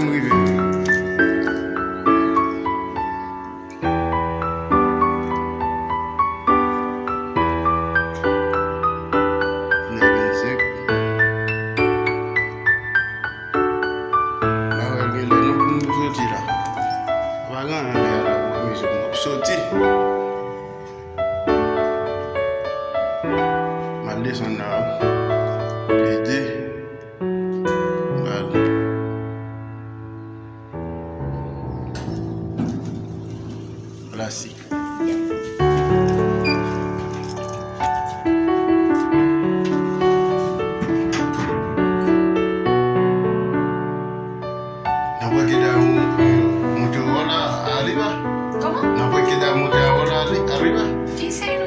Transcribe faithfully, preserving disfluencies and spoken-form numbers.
M rive. Nèf vennsenk. M pa wè l gen lè non pou m soti la. Pa gen anyen la, la pou mizik m ap soti. M al desann la. Ede. M al. Klasik. Nan pwèkeda monte wò la, Aliva. Kòman? Nan pwèkeda monte a wò la, Aliva. Ki se